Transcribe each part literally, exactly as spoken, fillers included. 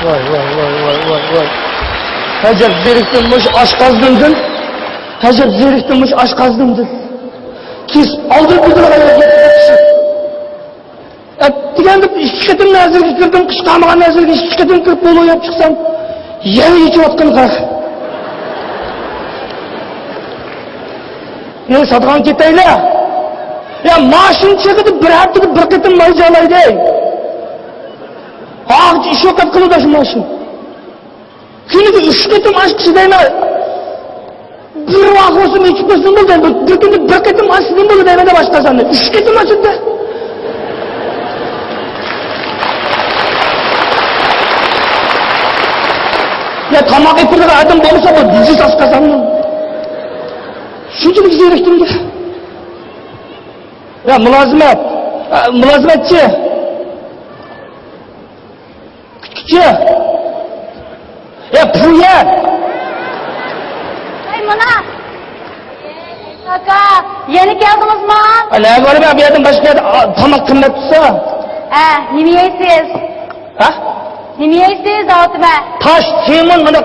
ۋاي، ۋاي، ۋاي، ۋاي، ۋاي، ۋاي. ئەجەب زېرىكتىم مۇشۇ ئاشقازىنىمدىن. ئەجەب زېرىكتىم مۇشۇ ئاشقازىنىمدىن. كېسىپ ئالدىم بىزنىڭ ئايال كىشى. ئەتىگەندە ئىككى قېتىم نەزىرگە كىردىم، قىچقارمىغان نەزىرگە ئىككى قېتىم كىرىپ، بولۇ يەپ چىقسام، يەنە ئېچىۋاتقان قارا. يا ساتقان كېتەيلى. يا ماشىنا چېغىدا بىر ھەپتىدە بىر قېتىم ماي جالايدى. ھاغىچە ئىش يوق قىلىدۇ شۇ ماشىنا. كۈنىگە ئۈچ قېتىم ئاچقۇچى دەيمەن. بىر ۋاق بولسۇن ئېچىپ قويسۇن بولدى. بىر، بىر كۈندە بىر قېتىم ئاچسىدىن بولدى دەيمەن دەپ ئاشقازاننى. ئۈچ قېتىم ئاچىدۇ. يا تاماق ئېتىدىغان ئادەم بولمىسا بۇ دىجىس ئاشقازاننى. شۇنچىلىك زېرىكتىم. يا مۇلازىمەت. ئە، مۇلازىمەتچى. كۈتكۈچى. يا پۇيە. ئەي مانا. ئاكا، يەنە كەلدىڭىزما؟ ئا، نەگە بارىمەن؟ بۇ يەردىن باشقا يەردە، ئا، تاماق قىممەت تۇتسا. ھە، نېمە يەيسىز؟ ھە؟ نېمە يەيسىز دەۋاتىمەن. تاش، تېمىن، مانا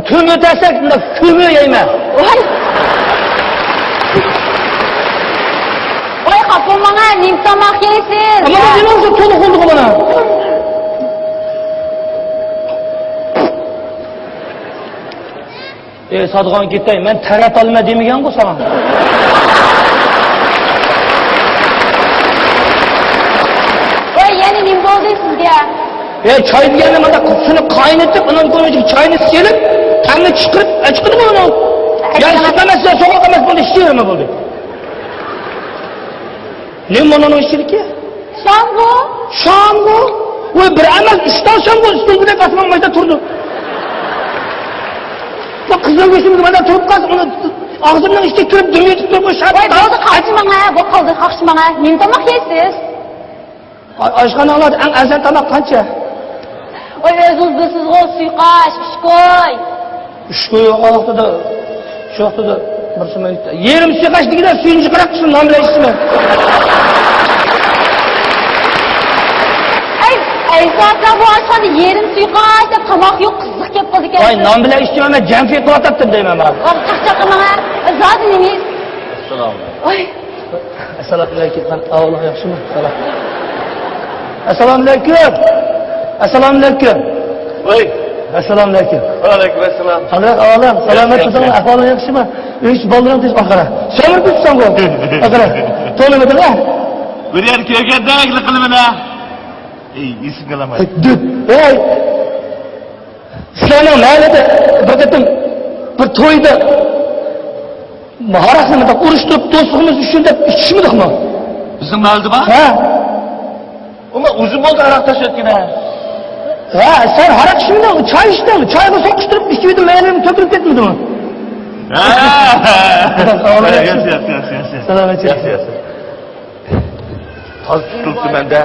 تۆمۈر تەسەك، مانا كۆمۈر يەيمەن. ۋاي. ۋاي، خاپا بولماڭ، نېمە تاماق يەيسىز؟ مانا نېمە بولسا تولۇق بولدىغۇ مانا. ئەي ساتقان كېتەي، مەن تەرەت ئالىمەن دېمىگەنغۇ ساڭا. ۋاي، يەنە نېمە بولدى سىزگە؟ ئەي چاي دېگەننى مانا سۇنى قاينىتىپ، ئۇنىڭ كۆيۈنچىگە چاينى سېلىپ، تەمنى چىقىرىپ ئەچىقىدىمۇ ئۇنى. يا سىز ئەمەس، يا سوغۇق ئەمەس، بولدى، ئىچىۋېرىمە بولدى. نېمە مۇنۇنىڭ ئىچىدىكى؟ شامپۇ. شامپۇ؟ ۋاي، بىر ئەمەس، ئۈچ تال شامپۇ ئۈستۈمدىن ئاسمان مايدا تۇرىدۇ. بۇ قىزىل بېشىمدا مايدا تۇرۇپ قالسا، ئۇنى ئاغزىمنىڭ ئىچىگە كىرىپ دۈم يېتىپ تۇرۇپ، بۇ شاپ. ۋاي، بولدى، قاقشىماڭ ھە، بولدى، قالدى، قاقشىماڭ ھە. نېمە تاماق يەيسىز؟ ئا-، ئاشخانىڭلاردا ئەڭ ئەرزان تاماق قانچە؟ ۋاي، ئۆزىڭىز بىلىسىزغۇ، سۇيقاش، ئۈچ كوي. ئۈچ كوي يوق ۋاقتىدا، شۇ ۋاقتىدا بىرسى مەن يېرىم سۇيقاش دېگىنە سۈيىنى چىقىراق شۇ نان بىلەن ئىچىمەن. ئەي، ئەيسا ئاكا، بۇ ئاشخانىدا يېرىم سۇيقاش دەپ تاماق يوق، قىزىق كەپ قالىدىكەن. ۋاي، نان بىلەن ئىچىمەن، مەن جەم قىلىۋاتاتتىم دەيمەن مانا. ۋاي، چاقچاق قىلماڭ ھە. زادى نېمە يېيىسىز؟ ئەسسالامۇ ئەلەيكۇم. ۋاي. ئەسسالامۇ ئەلەيكۇم. ئەھۋالىڭ ياخشىمۇ؟ سالام. ئەسسالامۇ ئەلەيكۇم. ئەسسالامۇ ئەلەيكۇم. ۋاي. ئەسسالامۇ ئەلەيكۇم. ۋەئەلەيكۇم ئەسسالام. قانداق ئەھۋالىڭ؟ سالامەتمىسەن؟ ياخشى، ياخشى. ئەھۋالىڭ ياخشىمۇ؟ ھېچ بالىلىرىڭ تېز ئاخىرى. سۆمۈرۈپ كېتىپسەنغۇ. ئاخىرى. تونۇمىدىڭ ھە؟ بىر يەر كۆرگەندەك قىلىمەن ھە. ئەي، ئېسىمگە ئالامەن. ھەي، دۈت. ھەي. سىلەرنىڭ مەھەللىدە بىر قېتىم بىر تويدا ھاراقنى مۇنداق ئۇرۇشتۇرۇپ، دوستلۇقىمىز ئۈچۈن دەپ ئىچىشمىدۇقمۇ؟ بىزنىڭ مەھەللىدىمۇ؟ ھە. ئۇمۇ ئۇزۇن بولدى ھاراق تاشلىۋەتكىنى. ھە، سەن ھاراق ئىچمىدىڭ، چاي ئىچتىڭ. چايغا سوقۇشتۇرۇپ ئىچىۋىدىم، مەيلىم تۆكۈلۈپ كەتمىدىمۇ؟ ھە. ياخشى، ياخشى، ياخشى، ياخشى. سالامەتچىلىك. ياخشى، ياخشى. تازا تۇتۇلۇپتۇ مەندە.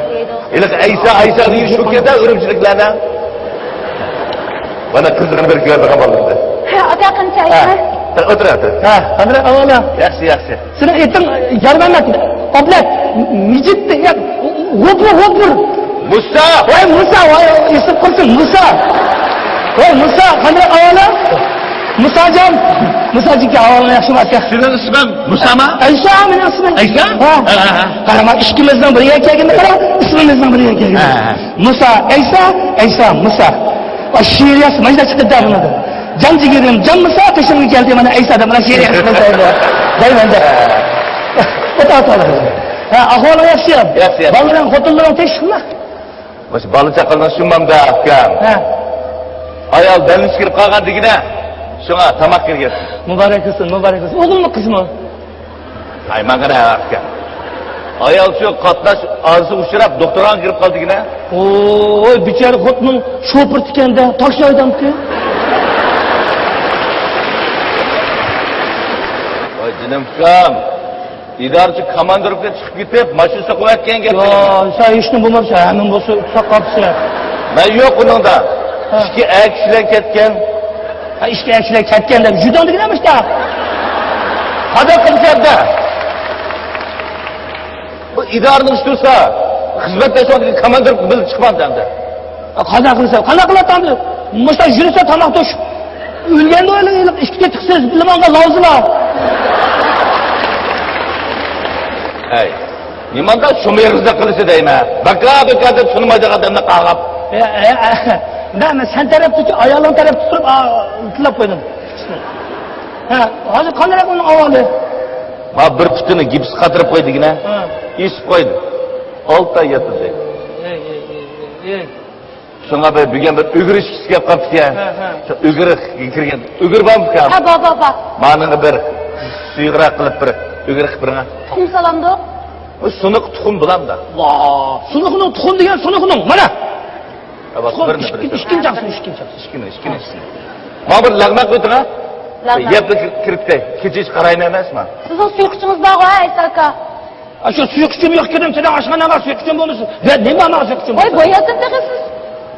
ھېلىقى ئەيسا، ئەيسا دېگەن شۇ كەتە ئۈرۈمچىلىكلەرنىڭ. مانا قىزىقىنى بىر كۆرىدىغان بولدۇم. ھە، ئاكا، قېنى چاي ھە. ئىچىمەن. ئولتۇر، ئولتۇر. ھە، قانداق ئەھۋالىڭ؟ ياخشى، ياخشى. سېنىڭ ئېتىڭ يارمەمەت، ئابلەت، مىجىت، يا، غوپۇر، غوپۇر. مۇسا! ۋاي مۇسا، ۋاي ئېسىپ قالسۇن، مۇسا! ۋاي مۇسا، قانداق ئەھۋالىڭ؟ مۇساجان، مۇساجىكى ئەھۋالىڭ ياخشىمۇ ئاكا؟ سېنىڭ ئىسمىڭ مۇسامۇ؟ ئەيسا مېنىڭ ئىسمىم. ئەيسا؟ ھە. ھە، ھە، ھە. قارا، مانا ئىككىمىزنىڭ بىر يەرگە كەلگىنىنى قارا، ئىسمىمىزنىڭ بىر يەرگە كەلگىنى. ھە، ھە. مۇسا، ئەيسا، ئەيسا، مۇسا. ۋاي شېئىر يازسا مانا شۇنداق چىقىدۇ بۇنىڭدىن. جان جىگىرىم، جان مۇسا، قېشىمغا كەلدى، مانا ئەيسا دەپ، مانا شېئىر يازسا مانا شۇنداق دەيمەن دەپ. ئوتا، ئوتا. ھە، ئەھۋالىڭ ياخشى؟ ياخشى، ياخشى. بالىلىرىڭ، خوتۇنلىرىڭ تىنچلىقمۇ؟ مۇشۇ بالا چاقىلىرىڭ شۇنداق ئۇكام؟ ھە. ئايال دەللىسى كىرىپ قالغان دېگىنە، شۇڭا تاماق كىرگەن. مۇبارەك قىلسۇن، مۇبارەك قىلسۇن. ئوغۇلمۇ، قىزمۇ؟ ھاي، ماڭا نە ئۇكام. ئايال شۇ قاتناش ئارىسىغا ئۇچراپ، دوختۇرخانىغا كىرىپ قالدى دېگىنە. ۋوي، بىچارە خوتۇنۇڭ شوپۇرى ئىكەن-دە، تاكسى ھەيدەمدىكەن. ۋاي جېنىم ئۇكام. ئىدارىچى كاماندىروپكىغا چىقىپ كېتىپ، ماشىنا سوقۇۋەتكەن گەپ. يا، سەن ھېچنېمە بولماپسەن، ھەممىنى بولسا ئۇتۇپ قاپسەن. مەن يوق ئۇنىڭدا. ھە. ئىككى ئەر كىشىلەر كەتكەن. ھە، ئىككى ئەر كىشىلەر كەتكەن دەپ، جۈدەڭ دېگىنە مۇشتا. قانداق قىلسا ئەمدى؟ بۇ ئىدارىنىڭ ئىشى تۇرسا، خىزمەتدەش بولغان كاماندىروپكا بىللە چىقمامدۇ ئەمدى. قانداق قىلسا، قانداق قىلاتتىڭ؟ مۇشۇنداق يۈرسە تاماق توشۇپ ئۆلگەندە ئىككى تېتىقسىز لىمونغا لاۋزىلا. ئەي، نېمانداق شۇمۇ ئېغىزدا قىلىسى دەيمەن. باكا باكا دەپ تونۇمايدىغان ئادەمنى قاغاپ. ئە، ئە، ئە، مەن، مەن سەن تەرەپتىكى ئايالىڭ تەرەپتە تۇرۇپ، ئا، تىللاپ قويدۇم. ھە، ھازىر قانداق ئۇنىڭ ئاۋازى؟ ما بىر پۇتىنى گىپسقا قاتۇرۇپ قويدىغىنە. ھە. ئېسىپ قويدى. ئالتە ئاي ياتىدۇ. ئەي، ئەي، ئەي، ئەي، ئەي. شۇڭا بىر بۈگۈن بىر ئۈگرە ئىچكۈسى كەپ قاپتىكەن. ھە، ھە. شۇ ئۈگرە كىرگەن. ئۈگرە بارمۇ ئۇكام؟ ھە، بار، بار، بار. مانىڭغا بىر سۇيۇقراق قىلىپ بىر ئۈگرە قىلىپ بېرىڭە. تۇخۇم سالامدۇق؟ ئۇ سۇنۇق تۇخۇم بولامدا. ۋا، سۇنۇقنىڭ تۇخۇم دېگەن سۇنۇقنىڭ. مانا. ھە، بار، تۇخۇم بىرنى، ئىككىنچى، بىرنى. ئىككىنچى چاقسۇن، ئىككىنچى چاقسۇن. ئىككىنى، ئىككىنى، ئىككىنى. مانا بىر لەڭمە قويدۇڭ ھە؟ لەڭمە. يەپلا كىرىپ كەتتى. كېچىچە قارايمەن ئەمەسمۇ؟ سىزنىڭ سۇيۇقچىڭىز بارغۇ ھە، ئەيسا ئاكا؟ ئاشۇ سۇيۇقچىم يوق كىردىم، سېنىڭ ئاشخاناڭغا سۇيۇقچىم بولمىسۇن. يا نېمە ماڭا سۇيۇقچىم؟ ۋاي، بولسا بوياتىم تېخى سىز.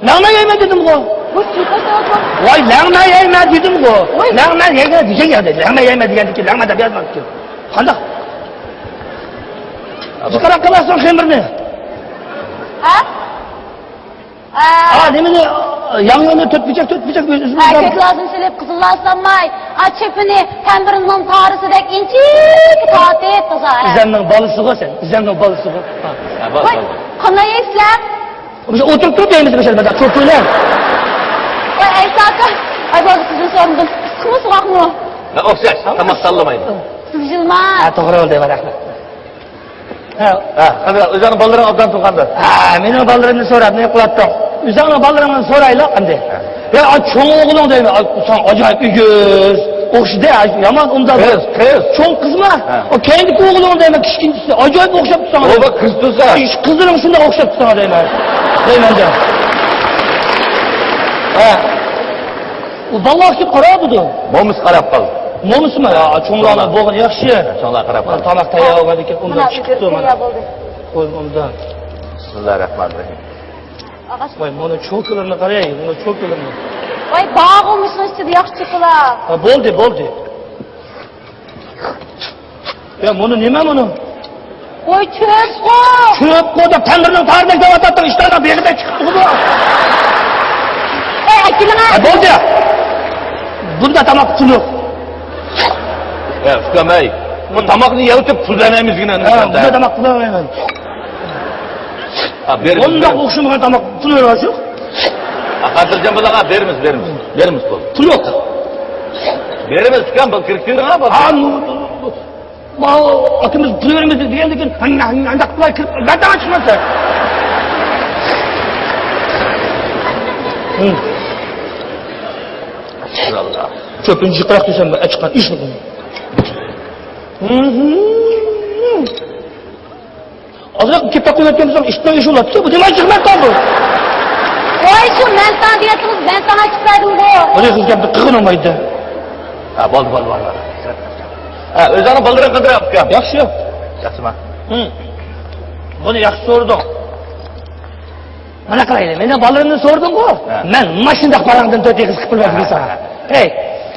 لەڭمە يەيمەن دېدىمغۇ. بۇ سۇيۇقچىڭىز بار. ۋاي، لەڭمە يەيمەن دېدىمغۇ. ۋاي. لەڭمە يەيمەن دېگەن يەردە، لەڭمە يەيمەن دېگەندىكىن لەڭمە دەپ يازماپتىكەن. قانداق؟ قاراپ قالارسەن خېمىرنى. ھە؟ ئا، نېمىنى، ياڭيۇنى تۆت بۇرجەك، تۆت بۇرجەك ئۆزىمىز. ھە، كۆك لازىم سېلىپ، قىزىل لازىم سالماي، ئا، چۆپىنى تەمبىرىنىڭ تارىسىدەك ئىنچىكە تارتىپ تازا، ھە. ئۆزەمنىڭ بالىسىغۇ سەن، ئۆزەمنىڭ بالىسىغۇ. ھە، بولدى، ۋاي، بولدى. قانداق يەيسىلەر؟ مۇشۇ ئولتۇرۇپ تۇرۇپ يەيمىز، مۇشۇ مۇنداق چوپۇلە. ۋاي، ئەيسا ئاكا، ئاي، بولدى، قىزنى سورىمىدىم. ئىسسىقمۇ، سوغۇقمۇ؟ ھە، ئوخشاش، تاماق تاللىمايدۇ. سىزجىلماس. ھە، توغرا بولدى، رەھمەت. ھە. ھە، قانداق، ئۆزۈڭنىڭ بالىلىرىڭ ئوبدان تۇرغاندۇ؟ ھە، مېنىڭ بالىلىرىمنى سوراپ نېمە قىلاتتىڭ؟ ئۆزۈڭنىڭ بالىلىرىڭنى سورايلى ئەمدى. ھە. يا، ئا، چوڭ ئوغلۇڭ دەيمەن، ئا، ساڭا ئاجايىپ ئېگىز. ئوخشىدى، ئا، يامان ئۇنداق. قىز، قىز. چوڭ قىزما؟ ھە. ئا، كەينىدىكى ئوغلۇڭ دەيمەن، كىچىكىنچىسى. ئاجايىپ ئوخشاپتۇ ساڭا. ئۇ بىر قىز تۇرسا. ئىش، قىزلىرىڭ شۇنداق ئوخشاپتۇ ساڭا دەيمەن. دەيمەن دە. ھە. ئۇ بالىلار كېلىپ قاراۋاتىدۇ. مومىسى قاراپ قالدى. مومىسىمۇ؟ يا، چوڭلار بولغىنى ياخشى. چوڭلار قاراپ قالدى. تاماق تەييار بولغاندىكىن ئۇنداق چىقىپتۇ مانا. قوي ئۇنداق. بىسمىللاھىررەھمانىررەھىم. ۋاي، مانا چوكىلىرىنى قاراي، مانا چوكىلىرىنى. ۋاي، بارغۇ مۇشۇنىڭ ئىچىدە ياخشى چوكىلار. ھە، بولدى، بولدى. يا، مۇنۇ نېمە مۇنۇ؟ ۋاي، چۆپقۇ! چۆپقۇ دەپ تەمبىرنىڭ تارىدەك دەۋاتاتتىڭ، ئىشتاننىڭ بېغىدەك چىقىپتىغۇ بۇ. ئەي، ئەكېلىڭە! ھە، بولدى. بۇندا تاماق پۇل يوق. يا، ئۇكام، ئەي، بۇ تاماقنى يەۋېتىپ پۇل بەرمەيمىز دېگىنە. ھە، بۇندا تاماق پۇل بەرمەيمەن. ھە، بېرىمىز، بۇنداق بېرىمىز. ئوخشىمىغان تاماق پۇل بەرمەس يوق. ھە، خاتىرجەم بولۇڭ، ھە، بېرىمىز، بېرىمىز. بېرىمىز، بولدى. پۇل يوق. بېرىمىز، ئۇكام، بۇ كىرىپ كىرىڭ، ھە، بۇ. ھە، ماۋۇ ئاكىمىز پۇل بېرىمىز دېگەندىكىن، ھانداق قىلىپ كىرىپ، بەردەڭ چىقماسا. چۆپىنى جىقراق دېسەم، ئەچىققان ئىش بۇ. ئازراق كېپەك قويۇۋەتكەن بولسام، ئىشتىن ئىش بولاتتى. بۇ نېمە جىق مەنتان بۇ؟ ۋاي، شۇ مەنتان دېيەتتىڭىز، مەنتان ئاچىپ بەردىم بۇ. بۇنى قىز گەپنى قىلغىنىڭ بار ئىدى. ھە، بولدى، بولدى، بولدى، بولدى. ھە، ئۆزۈڭنىڭ بالىلىرىڭ قانداق ئۇكام؟ ياخشى. ياخشىما؟ ھىم. بۇنى ياخشى سورىدىڭ. مانا قارايلى، مېنىڭ بالىلىرىمنى سورىدىڭغۇ؟ ھە. مەن ماشىنىداق پاراڭدىن تۆت ئېغىز قىلىپ بەردىم ساڭا. ھەي،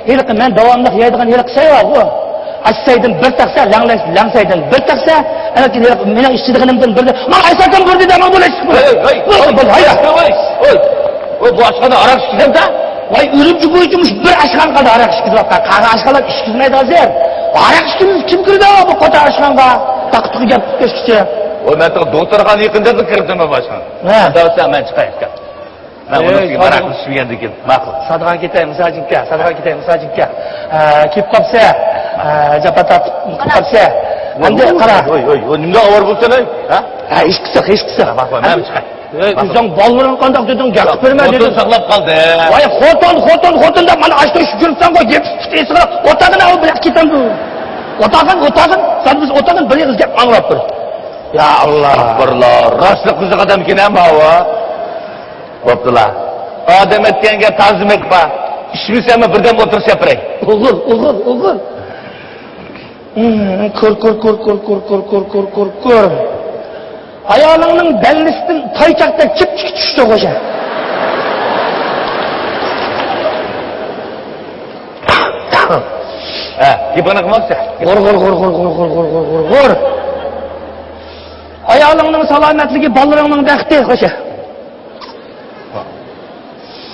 ھېلىقى مەن داۋاملىق يەيدىغان ھېلىقى شەي بارغۇ. ئاشسەيدىن بىر تەخسە، لەڭلەي-، لەڭسەيدىن بىر تەخسە، ئەنە كېيىن ھېلىقى مېنىڭ ئىچىدىغىنىمدىن بىر دە-، ماڭا ئايساتەم بىر دېدى، ماڭا بۇنى ئىچكىن بۇنى. ھەي، ھەي، ھەي، ھەي، ھەي، ھەي، ھەي، بۇ ئاشخانا ئاراق ئىچكۈزەمدە؟ ۋاي، ئۈرۈمچى بويىچە مۇشۇ بىر ئاشخانا قالدى ئاراق ئىچكۈزۈۋاتقان. قالغان ئاشخانىلار ئىچكۈزمەيدۇ ھازىر. ئاراق ئىچكۈزمىسە كىم كىرىدۇ بۇ قوتان ئاشخانىغا؟ تاققا تۇقى گەپ كەچكىچە. ۋاي، مەن تېخى دوختۇرخانىغا يېقىن جايدا كىرىپتىمەن باشخانا. ھە. دەۋاتسا مەن چىقاي ئىكەن. مەن ئۇنىڭ بىلەن ماراقلىشىپ يۈرگەندىكىن ماقۇل. سادىغان كېتەي، مىساجىنكە، سادىغان كېتەي، مىساجىنكە. ئە، كېلىپ قاپسە، ئە، جاپا تارتىپ قاپسە. ئەمدى قارا. ۋوي، ۋوي، ۋوي، نېمىنداق ئاۋارە بولساڭ، ھەي؟ ھە؟ ھە، ھېچ قىلسا، ھېچ قىلسا. ماقۇل، مەن چىقاي. ئۆي، ئۆزۈڭ بالىلىرىڭ قانداق دېدىڭ، گەپ قىلىپ بەرمە دېدىڭ. خوتۇن ساقلاپ قالدى. ۋاي، خوتۇن، خوتۇن، خوتۇن دەپ مانا ئاشۇ ئىشقا كىرىپسەنغۇ، يېپىشىپ كېتىسىغۇ. ئولتۇرغىن، ئاۋۇ بىر ياققا كېتەمدۇ. ئولتۇرغىن، ئولتۇرغىن. سەن بىز ئولتۇرغىن، بىر ئېغىز گەپ ئاڭلاپ بىر. يا ئاللا. ئەستەغپۇرۇللا. راستلا قىزىق ئادەمكەن ھە ماۋۇ. بوپتۇلا. ئادەم ئەتكەنگە تازىمەك بار. ئىچمىسەممۇ بىردەم ئولتۇرۇپ سەپرەي. ئوغۇل، ئوغۇل، ئوغۇل. كۆر، كۆر، كۆر. ئايالىڭنىڭ بەللىسىدىن تايچاقتەك چىپچىكى چۈشتى خوجا. ھە، گېپىڭنى قىلماقچى. غۇر، غۇر، غۇر. ئايالىڭنىڭ سالامەتلىكى، بالىلىرىڭنىڭ بەختى خوجا.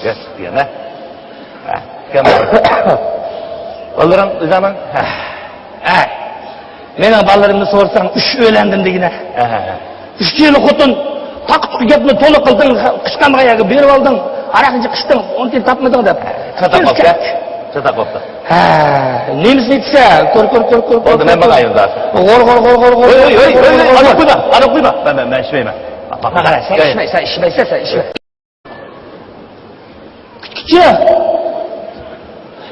ياش دېگەن، ھە؟ ھە، كەم. بالىلىرىڭ ئۆزۈڭنىڭ؟ ھە. ھە. مېنىڭ بالىلىرىمنى سورىساڭ، ئۈچ ئۆيلەندىم دېگىنە. ھە، ھە، ھە. ئۈچ يىل خوتۇن، تاقا-تۇقا گەپنى تولا قىلدىڭ، قىچقانغا يەرگە بېرىپ ئالدىڭ، ھاراق ئىچىپ ئىچتىڭ، ئۇنى تاپمىدىڭ دەپ. چاتاق بوپتۇ. چاتاق بوپتۇ. ھە، نېمىسىنى ئېيتسا، كۆر، كۆر، كۆر، كۆر. بولدى، مەن ماڭاي ئەمدى. غور، غور، غور، غور، غور. ھوي، ھوي، ھوي، ھوي، ھوي، غور، غور، غور. ئانا قويما، ئانا قويما. مەن، مەن، مەن ئىچمەيمەن. قارا، سەن ئىچمەيسەن، ئىچمەيسەن. كۈتكۈچى.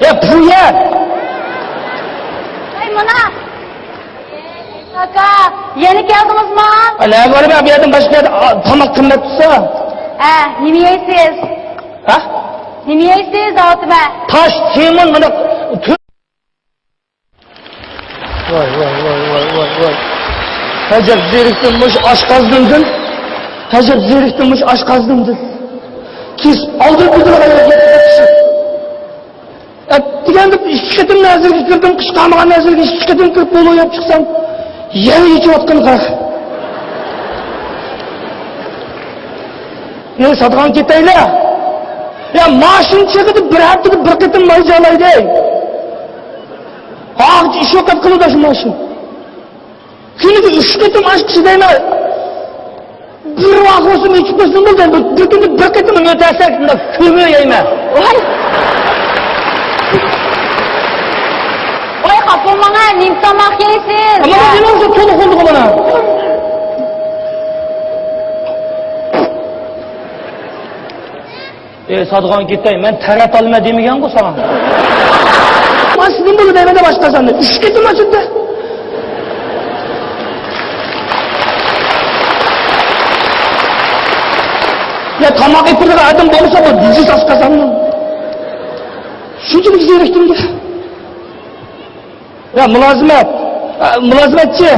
يا، پۇيا. ئەي، مانا. ئاكا، يەنە كەلدىڭىزما؟ ئا، نەگە بارىمەن؟ بۇ يەردىن باشقا يەردە، ئا، تاماق قىممەت تۇتسا. ھە، نېمە يەيسىز؟ ھە؟ نېمە يەيسىز، دەۋاتىمەن. تاش، تېمۇن، مانا، تۈ-، ۋاي، ۋاي، ۋاي، ۋاي، ۋاي، ۋاي. ئەجەب زېرىكتىم مۇشۇ ئاشقازىنىمدىن. ئەجەب زېرىكتىم مۇشۇ ئاشقازىنىمدىن. كېسىپ ئالدىم بىر ئايال گەپكە چىقىشىپ. ئەتىگەندە ئىككى قېتىم نەزىرگە كىردىم، قىچقارمىغان نەزىرگە ئىككى قېتىم كىرىپ بولۇپ يەپ چىقسام، يەنە ئېچىۋاتقىنى قارا. يا ساتقان كېتەيلى. يا ماشىنا چېقىدە بىر ھەپتىدە بىر قېتىم ماي جالايدى. ھاغىچ ئىش يوق گەپ قىلىدۇ شۇ ماشىنا. كۈنىگە ئۈچ قېتىم ئاچقۇچ دەيمەن. بىر ۋاق بولسىمۇ ئىچىپ قويسىمۇ بولدى. بىر، بىر كۈندە بىر قېتىم ئۆتەسەك، مۇنداق كۆمۈۋېرەيمەن. ۋاي. ۋاي، خاپا بولماڭ، نېمە تاماق يەيسىز؟ ئەمما مانا نېمە بولسا تولۇق بولدىغۇ مانا. ئەي، ساتىدىغان كېتەي، مەن تەرەت ئالىمەن دېمىگەنغۇ ساڭا. مانا سىزدىن بولىدۇ دەيمەن دەپ ئاشقازاننى. ئۈچ قېتىم ئاچىدۇ. يا تاماق ئېتىدىغان ئادەم بولمىسا بۇ دىجىس ئاشقازاننىڭ. شۇنچىلىك زېرىكتىم دە. يا مۇلازىمەت، ئە، مۇلازىمەتچى.